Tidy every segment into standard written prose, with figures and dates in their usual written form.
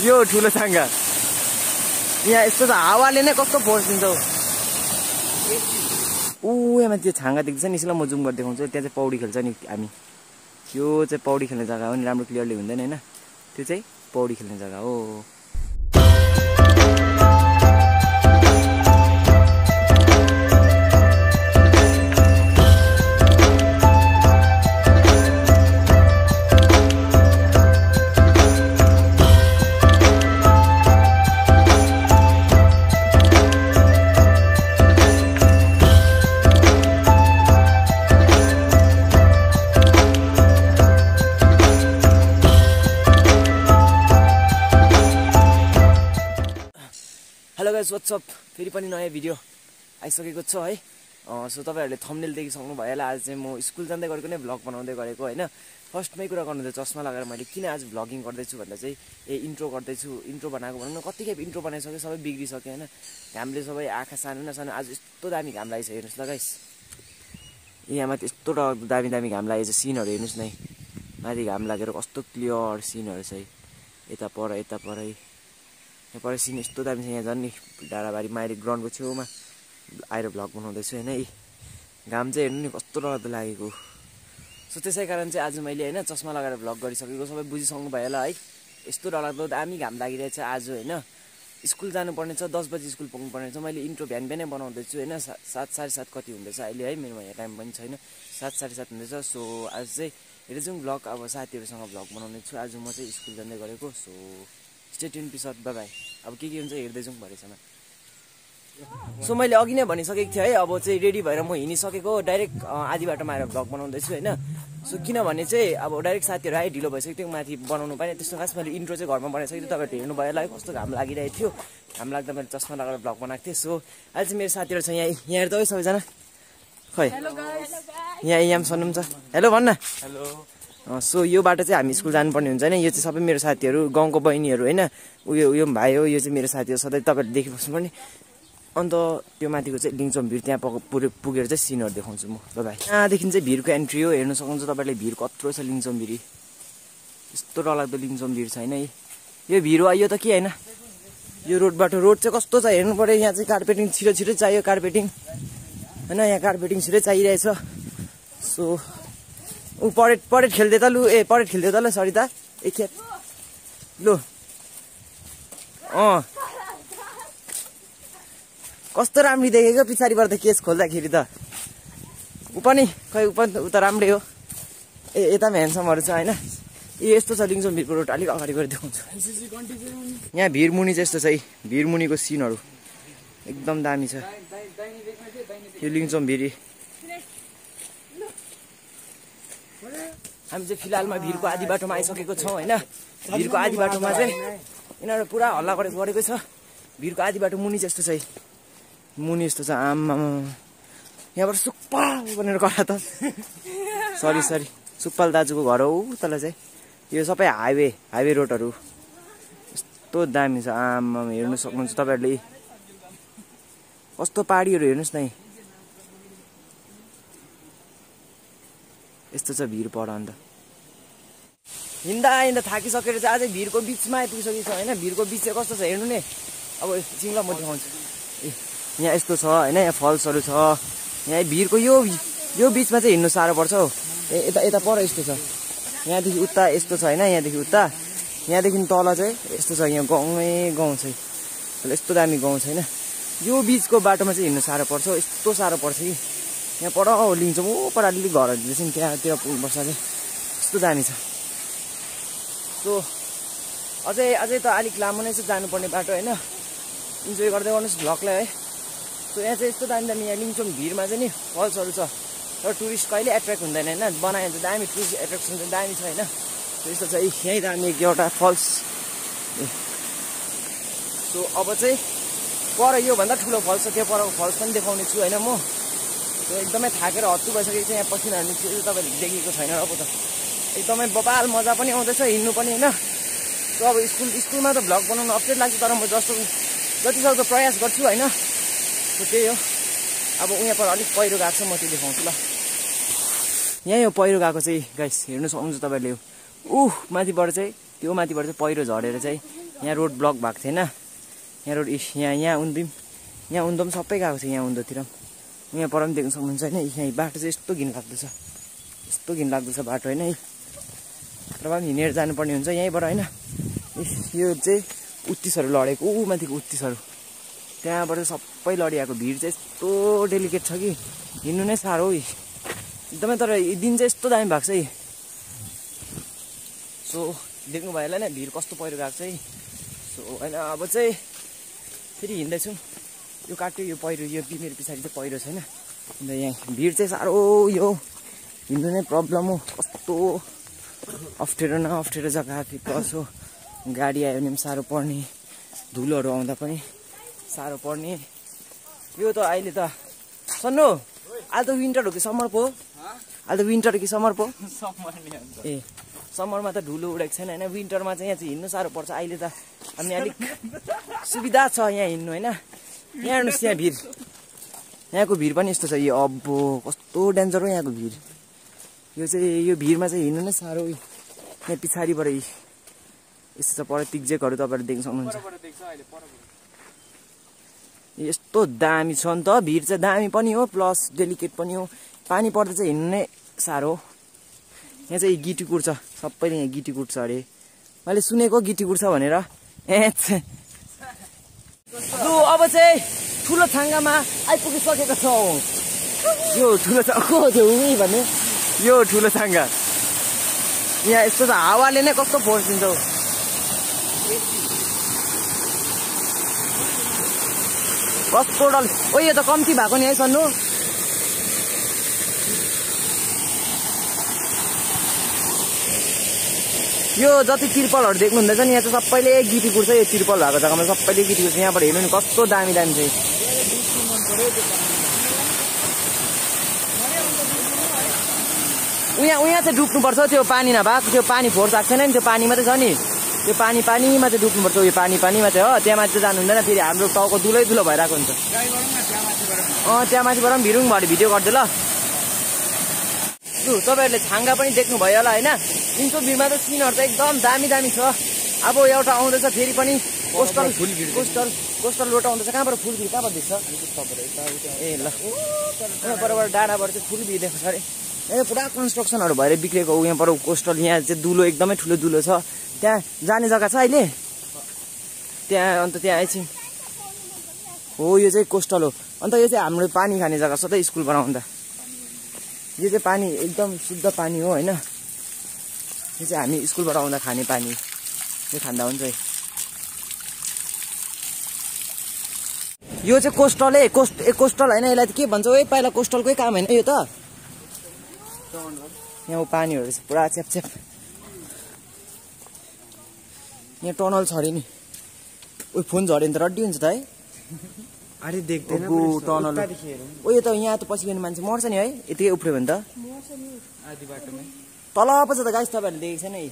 यो ठुलो छाङ्गा यहाँ यस्तो त हावाले नै कस्तो फोर्स दिन्छ यहाँ त्यो छाङ्गा देख्छ नि यसलाई म जुम गरेर देखाउँछु त्यहाँ चाहिँ पौडी खेल्छ नि हामी यो चाहिँ पौडी खेल्ने जग्गा हो नि राम्रो क्लियरली हुँदैन हैन त्यो चाहिँ पौडी खेल्ने जग्गा हो व्हाट्सअप फेरि पनि नयाँ भिडियो आइसकेको छ है सो तपाईहरुले थम्बनेल देखिसक्नु भयो होला आज चाहिँ म स्कुल जाँदै गरेको नै भ्लग बनाउँदै गरेको हैन फर्स्टमै कुरा गर्नु त चस्मा लगाएर मैले किन आज भ्लगिङ गर्दै छु भन्दा चाहिँ इन्ट्रो गर्दै छु इन्ट्रो बनाएको भनौं न कतिखेप इन्ट्रो बनाइसके सबै बिग्रिसक्यो हैन घामले सबै आँखा सानो न सानो आज यस्तो दामी घाम लागिछ हेर्नुस् ल गाइस यहाँ माथि यस्तो दामी दामी घाम लागेछ सिनहरु हेर्नुस् नै माथि घाम लागेर कस्तो क्लियर सिनहरु छ यता पर यहाँ पर सिन यस्तो दामी छ यहाँ झन् नि डाँडाबारी माइली ग्राउन्डको छेउमा आएर भ्लग बनाउँदैछु हैन घाम चाहिँ हेर्नु नि कस्तो डरलाग्दो लागेको सो त्यसै कारण चाहिँ आज मैले हैन चस्मा लगाएर भ्लग गरिसकेको सबै बुझिसक्नु भयो होला है यस्तो डरलाग्दो दामी घाम लागिरहेछ आज हैन स्कुल जानुपर्ने छ 10 बजे स्कुल पुग्नुपर्ने छ मैले इन्ट्रो बिहान बिहानै बनाउँदैछु हैन 7:30 कति हुँदैछ अहिले है मेरोमा यहाँ टाइम पनि छैन 7:30 हुँदैछ सो आज चाहिँ हेर्दै जाउँ भ्लग अब साथीहरुसँग भ्लग बनाउने छु आज म चाहिँ स्कुल जाँदै गरेको so stay tune episode bye bye अब के हुन्छ हेर्दै जाउँ भरेसम्म सो मैले अघि नै भनिसकेको थिएँ है अब चाहिँ रेडी भएर म हिँडिसकेको डाइरेक्ट आधी बाटोमा आएर भ्लग बनाउँदैछु हैन सो किनभने चाहिँ अब डाइरेक्ट साथीहरु आइ ढिलो भइसक्यो थियो माथि बनाउनु पाएन त्यस्तो खास मैले इन्ट्रो चाहिँ घरमा बनाइसकेको थिएँ तपाईहरुले हेर्नु भयो होला कस्तो घाम लागिरहेको थियो घाम लाग्दा मैले चस्मा लगाएर भ्लग बनाएको थिएँ सो अहिले चाहिँ मेरो साथीहरु छ यहाँ हेर्दै सबैजना खै यहाँ सन्नुम छ हेलो भन्न हेलो सो यो बाटो चाहिँ हामी स्कुल जानुपर्ने हुन्छ हैन यो चाहिँ सबै मेरो साथीहरु गाउँको बहिनीहरु हैन उयो भाइ हो यो चाहिँ मेरो साथी हो सधैँ तपाईहरुले देखिबस्नु पर्ने अन्त त्यो माथिको चाहिँ लिङचोम भिर त्यहाँ पुगेर चाहिँ सिनहरु देखाउँछु म ल भाइ यहाँदेखि चाहिँ भिरको एन्ट्री हो हेर्न सक्नुहुन्छ तपाईहरुले भिर कत्रो छ लिङचोम भिरी यस्तो डरलाग्दो लिङचोम भिर छ हैन यो भिर हो यो त के हैन यो रोड चाहिँ कस्तो छ हेर्नु पर्यो यहाँ चाहिँ कार्पेटिङ छिटो चाहियो कार्पेटिङ हैन यहाँ कार्पेटिङ छिटै चाहिरहेछ सो उ परेड खेल्दै त लु परेड खेल्दै त ल सरी त एकखेप लु कस्तो राम्री देखेको पछाडीबाट त केस खोल्दाखेरि त उ पनि खै उ त राम्रै हो यता भ्यानसम्महरु छ हैन यस्तो छ लिङचोम भिरको रोड अलिक अगाडि गएर देखाउँछु यहाँ भिरमुनि चाहिँ यस्तो छ है भिरमुनिको सिनहरु एकदम दामी छ यो लिङचोम भिरी हामी चाहिँ फिलहालमा भिरको आधी बाटोमा आइसकेको छौं हैन भिरको आधी बाटोमा चाहिँ यिनीहरु पुरा हल्ला गरेको छ भिरको आधी बाटो मुनि चाहिँ यस्तो छ मुनि यस्तो छ आम्मा यहाँबाट सुक्पाल भनेर करा त सरी सुक्पाल दाजुको घर हो तल चाहिँ यो सबै हाइवे रोडहरु यस्तो दामी छ आम्मा हेर्नु सक्नुहुन्छ तपाईहरुले कस्तो पहाडीहरु हेर्नुस् न यस्तो छ भिर पर अन्त हिँड्दा थाकिसकेर चाहिँ अझै भिरको बीचमा आइपुगिसकेको छ हैन भिरको बीच चाहिँ कस्तो छ हेर्नु नि अब सिङ्गला म देखाउँछु यहाँ यस्तो छ हैन यहाँ फल्सहरु छ यहाँ भिरको यो बीचमा चाहिँ हिँड्नु साह्रो पर्छ हौ यता पर यस्तो छ यहाँदेखि उता यस्तो छ हैन यहाँदेखि उता यहाँदेखि तल चाहिँ यस्तो छ यहाँ गाउँ छ यस्तो दामी गाउँ छैन यो बीचको बाटोमा चाहिँ हिँड्नु साह्रो पर्छ यस्तो साह्रो पर्छ कि यहाँ पर लिन्छौँ पर अलिअलि घरहरू चाहिँ त्यहाँतिर पुग्नुपर्छ चाहिँ यस्तो दामी छ सो अझै त अलिक लामो नै छ जानुपर्ने बाटो हैन इन्जोय गर्दै गर्नुहोस् भ्लगलाई है सो यहाँ चाहिँ यस्तो दामी यहाँ लिङचोम भिरमा चाहिँ नि फल्सहरु छ तर टुरिस्ट कहिले एट्र्याक्ट हुँदैन हैन बनायो भने दामी टुरिस्ट एट्र्याक्सन चाहिँ दामी छ हैन त्यस्तो छ यही दामी एउटा फल्स सो अब चाहिँ पर यो भन्दा ठुलो फल्स छ त्यो परको फल्स पनि देखाउने छु हैन म एकदमै थाकेर हत्तु भइसकेको छ यहाँ पसिना निस्केको तपाईहरुले देखेको छैन अब त एकदमै बबाल मजा पनि आउँदैछ हिँड्नु पनि हैन सो अब स्कुलमा त भ्लग बनाउनु अप्ठ्यारो लाग्छ तर म जस्तो जतिसक्दो प्रयास गर्छु होइन। त्यही हो। अब यहाँ पर अलिक पहिरो गएको छ, म त्यो देखाउँछु ल। यहाँ यो पहिरो गएको चाहिँ गाइस हेर्नु सक्नुहुन्छ तपाईँले। माथिबाट चाहिँ त्यो माथिबाट चाहिँ पहिरो झरेर चाहिँ यहाँ रोड ब्लक भएको थिएन। यहाँ रोड यहाँ उन्दो पनि सबै गएको छ। यहाँ उन्दोतिर यहाँ पर पनि देख्न सक्नुहुन्छ होइन। यहाँ बाटो चाहिँ यस्तो घिनलाग्दो छ, यस्तो घिनलाग्दो छ बाटो होइन। तर पनि हिँडेर जानुपर्ने हुन्छ यहीँबाट होइन। यो चाहिँ उत्तिसहरू लडेको, माथिको उत्तिसहरू त्यहाँबाट सबै लडिआएको। भिड चाहिँ यस्तो डेलिकेट छ कि हिँड्नु नै साह्रो एकदमै। तर दिन चाहिँ यस्तो दामी भएको छ है। सो देख्नु भयो होला नि भिड कस्तो पहिरो गएको छ है। सो होइन अब चाहिँ फेरि हिँड्दैछौँ। यो काट्यो यो पहिरो, यो मेरो पछाडि चाहिँ पहिरो छैन। अन्त यहाँ भिड चाहिँ साह्रो, यो हिँड्नु नै प्रब्लम हो। कस्तो अप्ठ्यारो न अप्ठ्यारो जग्गा, प्लस हो गाडी आयो भने पनि साह्रो पर्ने, धुलोहरू आउँदा पनि साह्रो पर्ने। यो त अहिले त सन्नु अहिले त विन्टर हो कि समर पो? अहिले त विन्टर कि समर पो? ए समरमा त धुलो उडेको छैन होइन। विन्टरमा चाहिँ यहाँ चाहिँ हिँड्नु साह्रो पर्छ। अहिले त अनि अलिक सुविधा छ यहाँ हिँड्नु होइन। यहाँ हेर्नुहोस् यहाँ भिड, यहाँको भिड पनि यस्तो छ। यो अब्बो कस्तो डेन्जर हो यहाँको भिड। यो चाहिँ यो भिडमा चाहिँ हिँड्नु नै साह्रो। यहाँ पछाडिबाट यस्तो छ पर तिक्जेकहरू तपाईँहरू देख्न सक्नुहुन्छ। यस्तो दामी छ नि त, भिड चाहिँ दामी पनि हो प्लस डेलिकेट पनि हो। पानी पर्दा चाहिँ हिँड्नु नै साह्रो। यहाँ चाहिँ गिटी कुट्छ, सबैले यहाँ गिटी कुट्छ अरे। मैले सुनेको गिटी कुट्छ भनेर। अब चाहिँ ठुलो छाङ्गामा आइपुगिसकेको छौँ। यो ठुलो को थियो उही भन्ने, यो ठुलो छाङ्गा। यहाँ यस्तो त हावाले नै कस्तो फोर्स दिन्छ। कस्तो डल, यो त कम्ती भएको नि है सन्नु। यो जति तिर्पलहरू देख्नु हुँदैछ नि यहाँ चाहिँ सबैले गिटी कुट्छ। यो तिर्पल भएको जग्गामा सबैले गिटी कुट्छ। यहाँबाट हेर्नु नि कस्तो दामी दामी छ। उहाँ चाहिँ डुब्नुपर्छ। त्यो पानी नभएको, त्यो पानी फोर्स आएको छैन नि, त्यो पानी मात्रै छ नि। त्यो पानीमा चाहिँ डुब्नुपर्छ। यो पानीमा चाहिँ हो, त्यहाँ माथि चाहिँ जानु हुँदैन। फेरि हाम्रो टाउको दुलै दुलो भइरहेको हुन्छ। त्यहाँ माथिबाट पनि भिरुङ भएर भिडियो गर्दै ल। तपाईँहरूले छाङ्गा पनि देख्नुभयो होला होइन। इन्सो भिडमा त सिनहरू त एकदम दामी दामी छ। अब एउटा आउँदैछ फेरि पनि कोस्टल रोड आउँदैछ। कहाँबाट फुल भिड कहाँबाट देख्छ? ए ल परबाट डाँडाबाट चाहिँ फुल भिड देख्छ अरे। यहाँ पुरा कन्स्ट्रक्सनहरू भएर बिग्रेको हो। यहाँ पर कोस्टल, यहाँ चाहिँ दुलो एकदमै ठुलो दुलो छ। त्यहाँ जाने जग्गा छ अहिले त्यहाँ। अन्त त्यहाँ एकछिन हो, यो चाहिँ कोस्टल हो। अन्त यो चाहिँ हाम्रो पानी खाने जग्गा सधैँ स्कुलबाट आउँदा। यो चाहिँ पानी एकदम शुद्ध पानी हो होइन। यो चाहिँ हामी स्कुलबाट आउँदा खाने पानी, यो खाँदा हुन्छ है। यो चाहिँ कोस्टल है, कोस्टल होइन। यसलाई के भन्छ है, पहिला कोस्टलकै काम होइन यो त। यहाँ पानीहरू चाहिँ पुरा च्यापच्याप। यहाँ टनल छ अरे नि। फोन झऱ्यो भने त रड्डी हुन्छ त है। अरे देख्दैन टनल। यो त यहाँ त पछि गयो मान्छे मर्छ नि है, यतिकै उफ्रियो भने त। आधी बाटोमै तल पछि त गाइस तपाईँहरूले देखेको छैन है,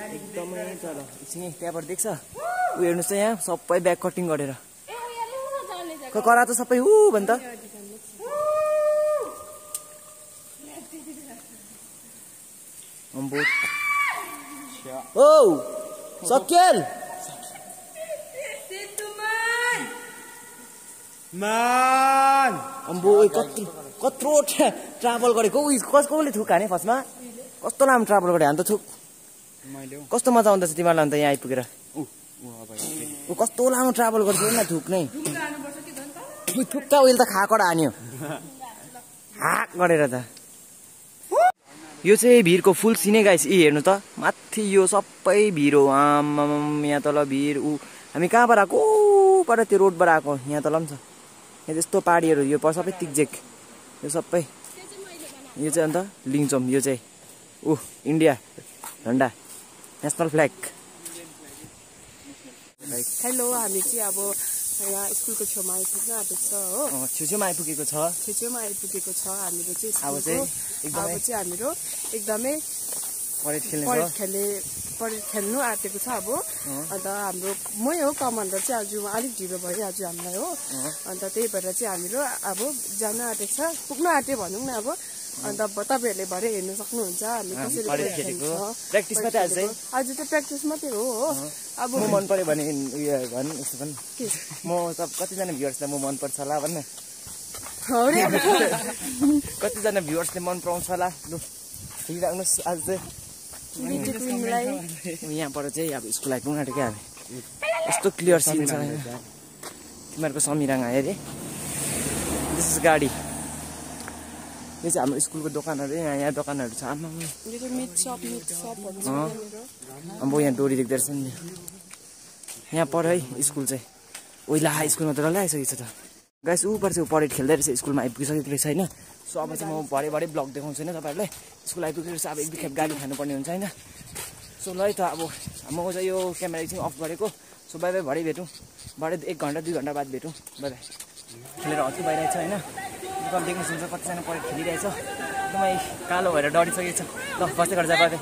एकदमै तल एकछिन त्यहाँबाट देख्छ। ऊ हेर्नुहोस् त यहाँ सबै ब्याक कटिङ गरेर करा त सबै भन्छ। सकेल अम्बो कत्रो ट्राभल गरेको कसले थुक हाने फर्स्टमा कस्तो लामो ट्राभल गरे अन्त थुक कस्तो मजा आउँदैछ तिमीहरूलाई अन्त यहाँ आइपुगेर कस्तो लामो ट्राभल गर्छ न थुक नै थुक्का उहिले त खाकड हान्यो हाक गरेर त। यो चाहिँ भिरको फुल सिनै गाइस यी हेर्नु त माथि यो सबै भिर हो आम्माम यहाँ तल भिर ऊ हामी कहाँबाट आएको बाट त्यो रोडबाट आएको यहाँ तल पनि छ यहाँ त्यस्तो पाहाडीहरू यो सबै तिकजेक यो सबै यो चाहिँ अन्त लिङचोम यो चाहिँ इन्डिया झन्डा नेसनल फ्ल्याग। हेलो हामी चाहिँ अब यहाँ स्कुलको छेउमा आइपुग्न आँटेको छ हो छेउछेउमा आइपुगेको छ हाम्रो चाहिँ अब चाहिँ हामीहरू एकदमै परेड खेल्ने परेड खेल्नु आँटेको छ अब अन्त हाम्रो मै हो कमान्डर चाहिँ आज अलिक ढिलो भयो आज हामीलाई हो अन्त त्यही भएर चाहिँ हामीहरू अब जान आँटेको छ पुग्न आँट्यो भनौँ न अब अन्त तपाईहरुले भरे हेर्न सक्नुहुन्छ हामी कसरी खेलेको प्र्याक्टिस मात्रै आज चाहिँ प्र्याक्टिस मात्रै हो अब म मन पर्यो भने उयो भन् यस्तो पनि म सब कतिजना भ्युअर्सलाई म मन पर्छ होला भन्ने कतिजना भ्युअर्सले मन पराउँछ होला लु हेरिराख्नुहोस् आज चाहिँ यहाँबाट चाहिँ अब स्कुल आइपुग्न आँटेको हामी यस्तो क्लियर सिन छ तिमीहरूको समिराङ आयो अरे दिस इज गाडी यो चाहिँ हाम्रो स्कुलको दोकानहरू यहाँ दोकानहरू छ आमा अब यहाँ डोरी देख्दो रहेछ नि यहाँ पर है स्कुल चाहिँ ओइला स्कुलमा त डल्लै आइसकेको छ त गाइस ऊपर चाहिँ परेड खेल्दै रहेछ स्कुलमा आइपुगिसकेको रहेछ होइन सो अब चाहिँ म भरे ब्लग देखाउँछु होइन तपाईँहरूलाई स्कुल आइपुगेको रहेछ अब एक दुई खेप गाडी खानुपर्ने हुन्छ होइन सो ल है त अब म चाहिँ यो क्यामेरा एकछिन अफ गरेको सो बाई बाई भरे भेटौँ भरे 1 घन्टा 2 घन्टा बाद भेटौँ बाई बाई खेलेर हत्तु भइरहेछ होइन एकदम देख्नु सुन्छ कतिजना परेड खेलिरहेछ एकदमै कालो भएर डढिसकेको छ ल बस्दै गर्छ बाई बाई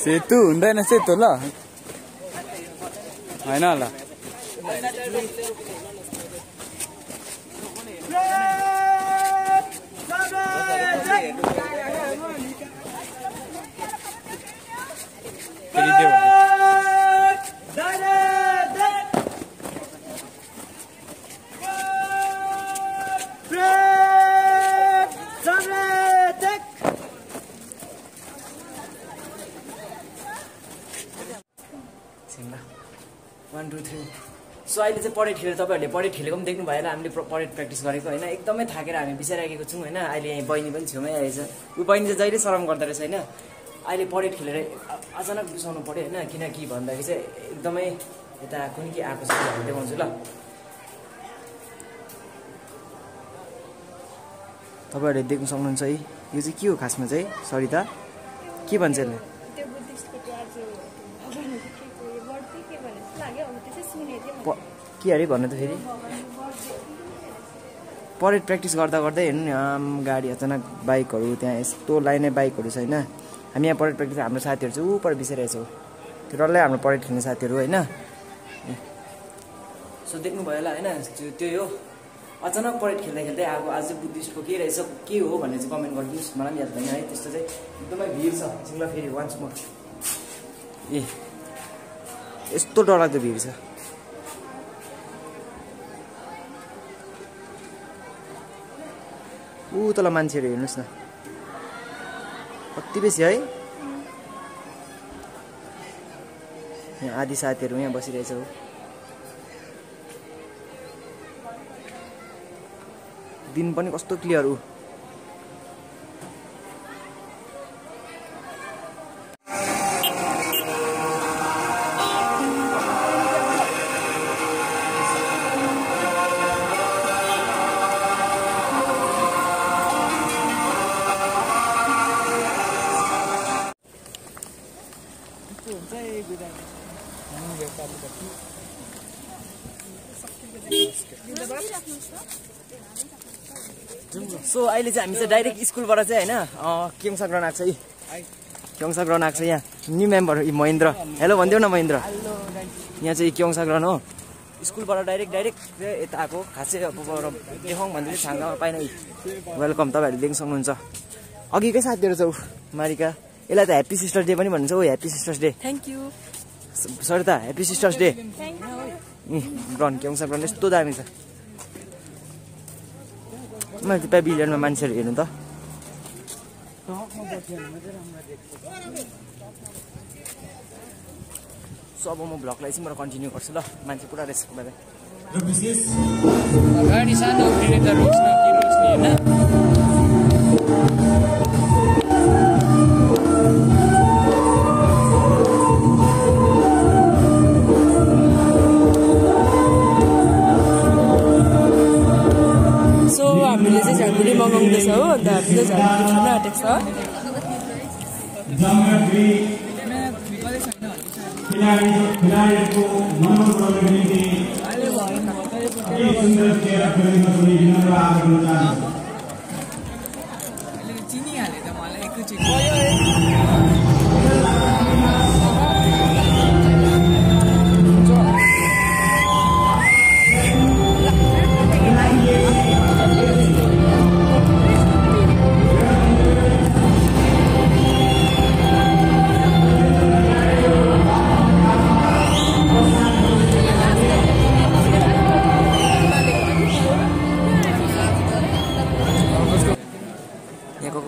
सेतु हुँदैन सेतु ल हैन ल One, two, three. सो अहिले चाहिँ परेड खेलेर तपाईँहरूले परेड खेलेको पनि देख्नु भएन हामीले परेड प्र्याक्टिस गरेको होइन एकदमै थाकेर हामी बिसाइराखेको छौँ होइन अहिले यहाँ बहिनी पनि छेउमै आएछ ऊ बहिनी चाहिँ जहिले शरम गर्दो रहेछ होइन अहिले परेड खेलेर अचानक बिसाउनु पऱ्यो होइन किनकि भन्दाखेरि चाहिँ एकदमै यता कुनै के आएको छ भनेर देखाउँछु ल तपाईँहरूले देख्न सक्नुहुन्छ है यो चाहिँ के हो खासमा चाहिँ सरिता के भन्छ यसले के अरे भन्नु त फेरि परेड प्र्याक्टिस गर्दा गर्दै हेर्नु नि गाडी अचानक बाइकहरू त्यहाँ यस्तो लाइनै बाइकहरू छैन हामी यहाँ परेड प्र्याक्टिस हाम्रो साथीहरू चाहिँ ऊपर बिसाइरहेछौँ त्यो डल्लै हाम्रो परेड खेल्ने साथीहरू होइन सो देख्नुभयो होला होइन त्यो हो अचानक परेड खेल्दै खेल्दै अब आज चाहिँ बुद्धिस्टको के रहेछ के हो भन्ने चाहिँ कमेन्ट गरिदिनुहोस् मलाई पनि याद भएन है त्यस्तो चाहिँ एकदमै भिड छ एकछिन फेरि वान्स मोर ए यस्तो डरलाग्दो भिड छ ऊ तल मान्छेहरू हेर्नुहोस् न कति बेसी है यहाँ आदि साथीहरू यहाँ बसिरहेछ हो दिन पनि कस्तो क्लियर हो सो अहिले चाहिँ हामी चाहिँ डाइरेक्ट स्कुलबाट चाहिँ होइन क्योङसा ग्राउन्ड आएको छ है क्योङसा ग्राउन्ड आएको छ यहाँ न्यू मेम्बर महेन्द्र हेलो भनिदेऊ न महेन्द्र यहाँ चाहिँ क्योङसा ग्राउन्ड हो स्कुलबाट डाइरेक्ट यता आएको खास चाहिँ अब देखाउँ भन्दै छाङ्गामा पाएन वेलकम तपाईँहरूले देख्न सक्नुहुन्छ अघिकै साथीहरू छ ऊ मारिका यसलाई त ह्याप्पी सिस्टर्स डे पनि भन्छ हो happy sisters day thank you Sarita happy sisters day ground Kyongsa ground यस्तो दामी छ मैले त्यो प्याभिलियनमा मान्छेहरू हेर्नु त सो अब म भ्लगलाई चाहिँ म कन्टिन्यू गर्छु ल मान्छे पुरा रहेछ अगाडि सानो उफ्रिने त रोक्छ कि रोक्ने होइन हामीले चाहिँ झालमुरी मगाउँदैछ हो अन्त हामीले झालमुरी खान आँटेको छ चिनी हाले त मलाई एकैचोटि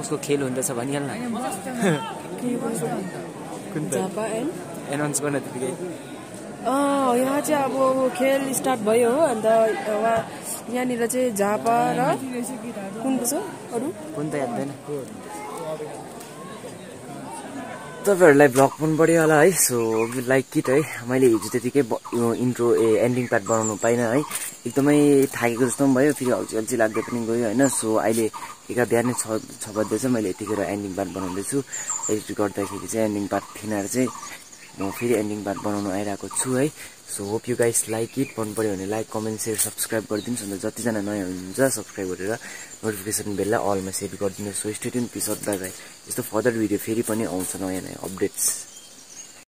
कसको खेल हुँदैछ भनिहाल्न एनाउन्स गर्न त्यतिकै यहाँ चाहिँ अब खेल स्टार्ट भयो हो अन्त यहाँनिर चाहिँ झापा र कुनको छ अरू कुन त याद भएन तपाईँहरूलाई भ्लग मन पऱ्यो होला है सो लाइक किट है मैले हिजो त्यतिकै इन्ट्रो एन्डिङ पार्ट बनाउनु पाइनँ है एकदमै थाकेको जस्तो पनि भयो फेरि अल्छी लाग्दै पनि गयो होइन सो अहिले बिहानै 6 बज्दै चाहिँ मैले यतिखेर एन्डिङ पार्ट बनाउँदैछु एडिट गर्दाखेरि चाहिँ एन्डिङ पार्ट थिनेर चाहिँ म फेरि एन्डिङ पार्ट बनाउनु आइरहेको छु है so hope you guys like it मन पऱ्यो भने लाइक कमेन्ट सेयर सब्सक्राइब गरिदिनुहोस् अन्त जतिजना नयाँ हुनुहुन्छ सब्सक्राइब गरेर नोटिफिकेसन बेललाई अलमा सेट गरिदिनुहोस् so stay tune peace out bye bye यस्तो फर्दर भिडियो फेरि पनि आउँछ नयाँ अपडेट्स